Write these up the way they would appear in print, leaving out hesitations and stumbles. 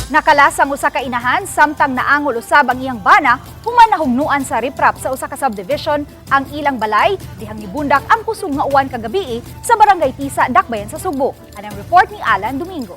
Nakalas ang usa ka inahan samtang naangol usab ang iyang bana human nahugnuan sa riprap sa usa ka subdivision ang ilang balay dihang nibundak ang kusog nga uwan kagabii sa Barangay Tisa, Dakbayan sa Sugbo. Anang report ni Alan Domingo.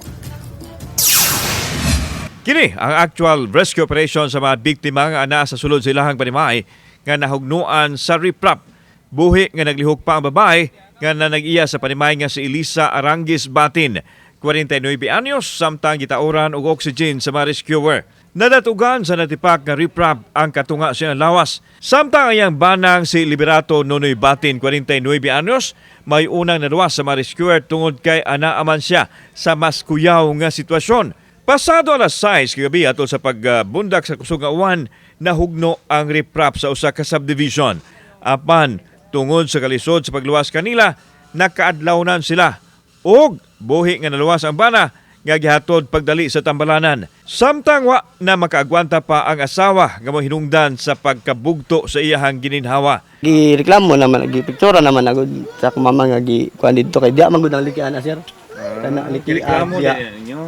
Kini ang actual rescue operation sa mga biktima nga naa sa sulod sa ilahang panimay nga nahugnuan sa riprap. Buhi nga naglihok pa ang babae nga nanag-iya sa panimay nga si Elisa Arangis Batin, 49 anyos, samtang gitaoran og oxygen sa mga rescuer. Nadatugan sa natipak nga riprap ang katunga sa iyang lawas. Samtang ang iyang banang si Liberato Nonoy Batin, 49 anyos, may unang naluwas sa mga rescuer tungod kay anaaman siya sa mas kuyaw nga sitwasyon. Pasado alas 6 kagabi atol sa pagbundak sa kusog nga uwan, nahugno ang riprap sa usa ka subdivision. Apan tungod sa kalisod sa pagluwas kanila, nakaadlawnan sila ug buhi nga naluwas ang bana nga gihatod pagdali sa tambalanan. Samtang wa na makaagwanta pa ang asawa nga mohinungdan sa pagkabugto sa iyahang gininhawa. Gireklamo naman, gipiktura naman ako sa akong mama nga gi kuan didto kay diya man gud ang likian na, sir. Kana likian diya.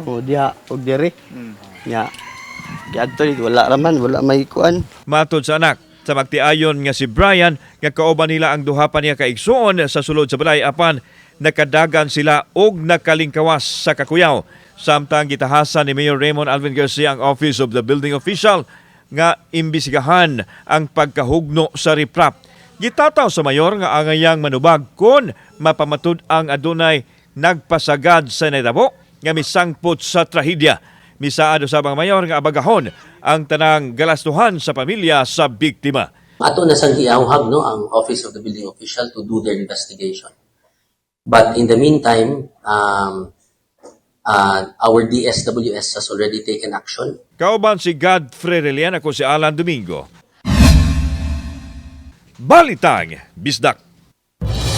Oh, diha og diri. Nya. Giadto dito wala ra man, wala may kuan. Matod sa anak sa magtiayon nga si Brian nga kauban nila ang duha pa niya kaigsuon sa sulod sa balay, apan nakadagan sila og nakalingkawas sa kakuyaw. Samtang gitahasan ni Mayor Raymond Alvin Garcia ang Office of the Building Official nga imbisigahan ang pagkahugno sa riprap. Gitataw sa mayor nga angayang manubag kon mapamatud ang adunay nagpasagad sa nahitabo nga misangpot sa trahedya. Misaad usab ang mayor nga abagahon ang tanang galastuhan sa pamilya sa biktima. Ato na sang giauhag, no, ang Office of the Building Official to do their investigation. But in the meantime, our DSWS has already taken action. Kauban si Godfrey Relian, ako si Alan Domingo. Balitang Bisdak.